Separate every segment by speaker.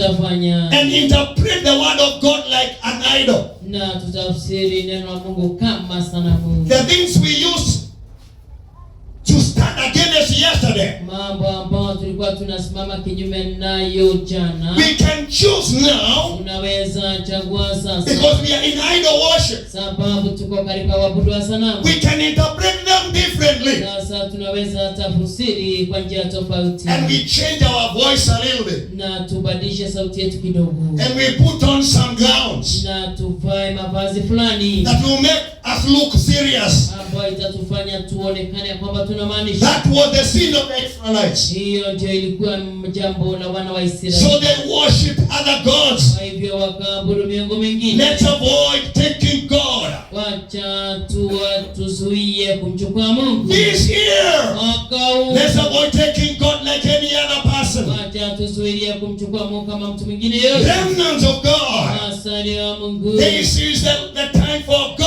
Speaker 1: Tutafanya
Speaker 2: and interpret the word of God like an idol.
Speaker 1: Na tutafsiri neno la Mungu kama sanamu.
Speaker 2: The things we used to stand against yesterday,
Speaker 1: Mambo ambayo tulikuwa tunasimama kinyume nayo jana,
Speaker 2: we can choose now
Speaker 1: tunaweza chagua sasa,
Speaker 2: because we are in idol worship.
Speaker 1: Sababu tuko katika uabudu wa sanamu.
Speaker 2: We can interpret them differently
Speaker 1: Sasa tunaweza tafsiri kwa njia tofauti,
Speaker 2: and we change our voice a little bit
Speaker 1: na tubadilishe sauti yetu kidogo,
Speaker 2: and we put on some gowns
Speaker 1: na tuvae mavazi fulani
Speaker 2: that will make us look serious.
Speaker 1: Ambayo itatufanya tuonekane kwamba tunamaanisha.
Speaker 2: That was the sin of the Israelites.
Speaker 1: Hiyo ndio ilikuwa jambo la wana wa Israeli.
Speaker 2: So they worship other gods.
Speaker 1: Kwa hivyo wakaabudu miungu mingine.
Speaker 2: Let's avoid taking God.
Speaker 1: Wacha tuzuie kumchukua Mungu
Speaker 2: This year,
Speaker 1: mwaka huu.
Speaker 2: Let's avoid taking God like any other person.
Speaker 1: Wacha tuzuie kumchukua Mungu kama mtu mwingine yeyote.
Speaker 2: Remnants of God.
Speaker 1: Masalia wa Mungu.
Speaker 2: This is the time for God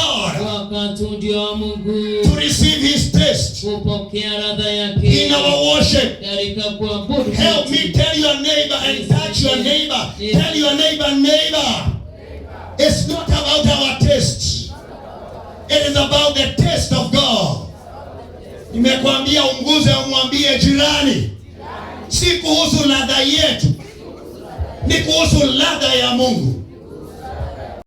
Speaker 1: Wakati ndio wa Mungu
Speaker 2: to receive His taste
Speaker 1: kupokea ladha yake
Speaker 2: in our worship.
Speaker 1: Katika kuabudu.
Speaker 2: Help me tell your neighbor and touch your neighbor. Tell your neighbor, "Neighbor, it's not about our taste. It is about the taste of God." Nimekwambia umguze, umwambie jirani, si kuhusu ladha yetu, ni kuhusu ladha ya Mungu.